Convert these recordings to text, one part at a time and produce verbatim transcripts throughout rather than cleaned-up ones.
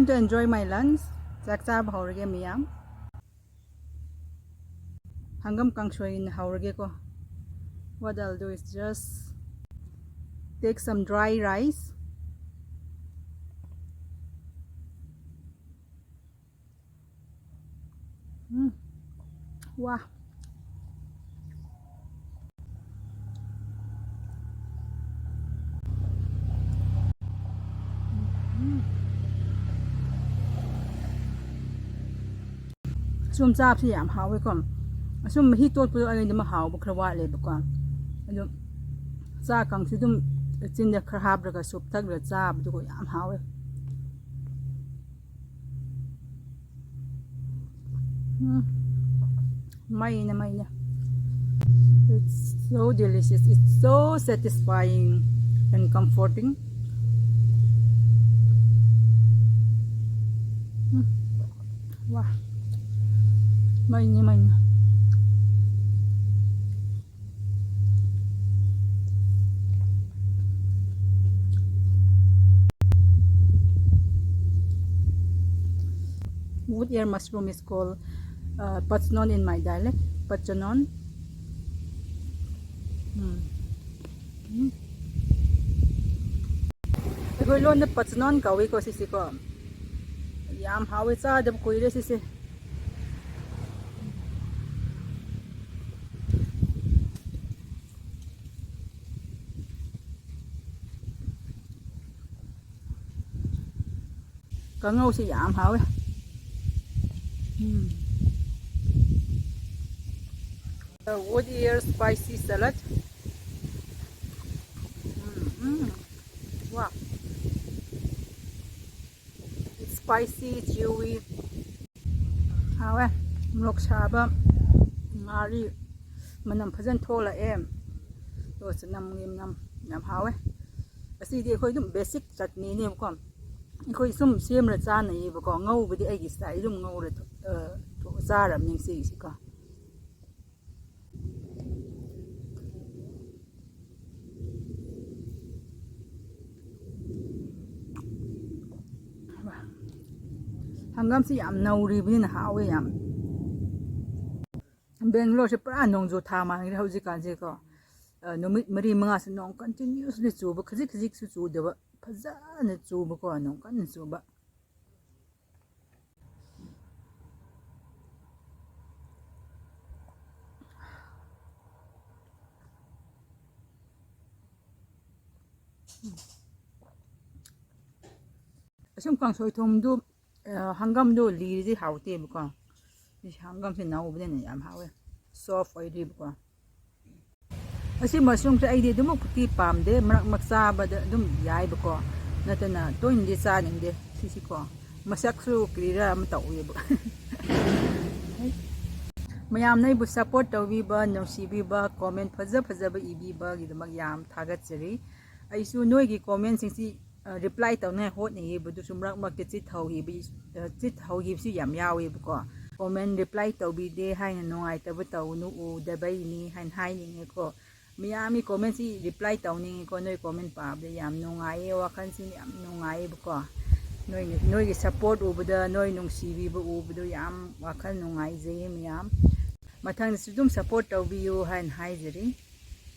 To enjoy my lunch. ꯆꯥꯛ ꯆꯥꯕ ꯍꯧꯔꯒꯦ ꯃꯌꯥꯝ꯫ ꯍꯪꯒꯥꯝ ꯀꯥꯡꯁꯣꯏꯅ ꯍꯧꯔꯒꯦꯀꯣ꯫ What I'll do is just take some dry rice. ꯎꯝ꯫ ꯋꯥ꯫ ꯎꯝ꯫ ꯁꯨꯝ ꯆꯥꯕꯁꯦ ꯌꯥꯝ ꯍꯥꯎꯋꯦꯀꯣ꯫ ꯑꯁꯨꯝ ꯃꯍꯤ ꯇꯣꯠꯄꯗꯣ ꯑꯩꯗꯤ ꯃꯍꯥꯎꯕ ꯈꯔ ꯋꯥꯠꯂꯦꯕꯀꯣ꯫ ꯑꯗꯣ ꯆꯥꯛ ꯀꯥꯡꯁꯨ ꯑꯗꯨꯝ ꯆꯤꯟꯗ ꯈꯔ ꯍꯥꯞꯂꯒ ꯁꯨꯞ ꯊꯛꯂꯒ ꯆꯥꯕꯗꯨꯒ ꯌꯥꯝ ꯍꯥꯎꯋꯦ꯫ ꯎꯝ꯫ ꯃꯩꯅꯦ, ꯃꯩꯅꯦ꯫ It's so delicious. It's so satisfying and comforting. ꯎꯝ꯫ ꯋꯥ꯫ ꯃꯩꯅꯦ, ꯃꯩꯅꯦ꯫ Wood ear mushroom is called, uh, pachanon in my dialect. Pachanon. ꯎꯝ꯫ ꯎꯝ꯫ ꯑꯩꯈꯣꯏ ꯂꯣꯟꯗ ꯄꯆꯅꯣꯟ ꯀꯧꯏꯀꯣ ꯁꯤꯁꯤꯀꯣ꯫ ꯌꯥꯝ ꯍꯥꯎꯋꯦ, ꯆꯥꯗꯕ ꯀꯨꯏꯔꯦ ꯁꯤꯁꯦ꯫ ꯀꯥꯡꯉꯧꯁꯤ ꯌꯥꯝ ꯍꯥꯎꯋꯦ꯫ ꯎꯝ꯫ The wood ear spicy salad. ꯎꯝ, ꯎꯝ꯫ ꯋꯥ꯫ It's spicy, chewy. ꯍꯥꯎꯋꯦ꯫ ꯃꯣꯔꯣꯛ ꯁꯥꯕ, ꯉꯥꯔꯤ ꯃꯅꯝ ꯐꯖꯅ ꯊꯣꯛꯂꯛꯑꯦ꯫ ꯑꯗꯨꯒ ꯆꯅꯝꯒꯤ ꯃꯅꯝ ꯌꯥꯝ ꯍꯥꯎꯋꯦ꯫ ꯑꯁꯤꯗꯤ ꯑꯩꯈꯣꯏ ꯑꯗꯨꯝ basic ꯆꯠꯅꯤꯅꯦꯕꯀꯣ꯫ ꯑꯩꯈꯣꯏ ꯁꯨꯝ ꯁꯦꯝꯔ ꯆꯥꯅꯩꯌꯦꯕꯀꯣ꯫ ꯉꯧꯕꯗꯤ ꯑꯩꯒꯤ style ꯑꯗꯨꯝ ꯉꯧꯔ ꯊꯣ-, ꯑ, ꯊꯣ-, ꯆꯥꯔꯕꯅꯤ ꯉꯁꯤꯒꯤꯁꯤꯀꯣ꯫ ꯍꯪꯒꯥꯝꯁꯤ ꯌꯥꯝ ꯅꯧꯔꯤꯕꯅꯤꯅ ꯍꯥꯎꯋꯦ ꯌꯥꯝ꯫ ꯕꯦꯡꯒ꯭ꯂꯣꯔꯁꯦ ꯄꯨꯔꯥ ꯅꯣꯡꯖꯨ ꯊꯥ ꯃꯥꯟꯈ꯭ꯔꯦ ꯍꯧꯖꯤꯛꯀꯥꯟꯁꯦꯀꯣ꯫ ꯑ, ꯅꯨꯃꯤꯠ ꯃꯔꯤ ꯃꯉꯥꯁꯦ ꯅꯣꯡ continuously ꯆꯨꯕ, ꯈꯖꯤꯛ ꯈꯖꯤꯛꯁꯨ ꯆꯨꯗꯕ, ꯐꯖꯅ ꯆꯨꯕꯀꯣ, ꯅꯣꯡ ꯀꯟꯅ ꯆꯨꯕ꯫ ꯑꯁꯨꯝ ꯀꯥꯡꯁꯣꯏ ꯊꯣꯡꯕꯗꯨ, ꯑ, ꯍꯪꯒꯥꯝꯗꯣ ꯂꯤꯔꯗꯤ ꯍꯥꯎꯇꯦꯕꯀꯣ꯫ ꯁꯤ ꯍꯪꯒꯥꯝꯁꯦ ꯅꯧꯕꯅꯤꯅ ꯌꯥꯝ ꯍꯥꯎꯋꯦ, soft ꯑꯣꯏꯔꯤꯕꯀꯣ꯫ ꯑꯁꯤ mushroomꯁꯦ ꯑꯩꯗꯤ ꯑꯗꯨꯃꯛꯄꯨꯗꯤ ꯄꯥꯝꯗꯦ, ꯃꯔꯛ ꯃꯔꯛ ꯆꯥꯕꯗ ꯑꯗꯨꯝ ꯌꯥꯏꯕꯀꯣ, ꯅꯠꯇꯅ ꯇꯣꯏꯅꯗꯤ ꯆꯥꯅꯤꯡꯗꯦ ꯁꯤꯁꯤꯀꯣ꯫ ꯃꯁꯛꯁꯨ ꯀꯔꯤꯔꯥ ꯑꯃ ꯇꯧꯋꯦꯕ꯫ ꯃꯌꯥꯝꯅ ꯑꯩꯕꯨ support ꯇꯧꯕꯤꯕ, ꯅꯨꯡꯁꯤꯕꯤꯕ, comment ꯐꯖ ꯐꯖꯕ ꯏꯕꯤꯕꯒꯤꯗꯃꯛ ꯌꯥꯝ ꯊꯥꯒꯠꯆꯔꯤ꯫ ꯑꯩꯁꯨ ꯅꯣꯏꯒꯤ commentꯁꯤꯡꯁꯤ, ꯑ, reply ꯇꯧꯅꯤꯡꯉꯥꯏ ꯍꯣꯠꯅꯩꯌꯦꯕ, ꯑꯗꯨꯁꯨ ꯃꯔꯛ ꯃꯔꯛꯇ ꯆꯤꯠ ꯍꯧꯈꯤꯕ, ꯑ, ꯆꯤꯠ ꯍꯧꯈꯤꯕꯁꯨ ꯌꯥꯝ ꯌꯥꯎꯋꯦꯕꯀꯣ꯫ Comment reply ꯇꯧꯕꯤꯗꯦ ꯍꯥꯏꯅ ꯅꯨꯡꯉꯥꯏꯇꯕ ꯇꯧꯅꯨ, ꯎꯗꯕꯩꯅꯤ ꯍꯥꯏꯅ ꯍꯥꯏꯅꯤꯡꯉꯦꯀꯣ꯫ ꯃꯌꯥꯝꯒꯤ commentꯁꯤ reply ꯇꯧꯅꯤꯡꯉꯤꯀꯣ, ꯅꯣꯏ comment ꯄꯥꯕꯗ ꯌꯥꯝ ꯅꯨꯡꯉꯥꯏꯌꯦ, ꯋꯥꯈꯜꯁꯤ ꯌꯥꯝ ꯅꯨꯡꯉꯥꯏꯌꯦꯕꯀꯣ꯫ ꯅꯣꯏꯒꯤ, ꯅꯣꯏꯒꯤ support ꯎꯕꯗ, ꯅꯣꯏ ꯅꯨꯡꯁꯤꯕꯤꯕ ꯎꯕꯗꯣ ꯌꯥꯝ ꯋꯥꯈꯜ ꯅꯨꯡꯉꯥꯏꯖꯩꯌꯦ ꯃꯌꯥꯝ꯫ ꯃꯊꯪꯗꯁꯨ ꯑꯗꯨꯝ support ꯇꯧꯕꯤꯌꯨ ꯍꯥꯏꯅ ꯍꯥꯏꯖꯔꯤ꯫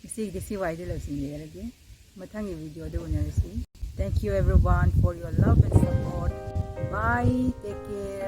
ꯉꯁꯤꯒꯤꯗꯤ ꯁꯤ ꯋꯥꯏꯗ ꯂꯣꯏꯁꯤꯟꯖꯔꯒꯦ꯫ ꯃꯊꯪꯒꯤ videoꯗ ꯎꯅꯔꯁꯤ꯫ Thank you everyone for your love and support. Bye. Take care.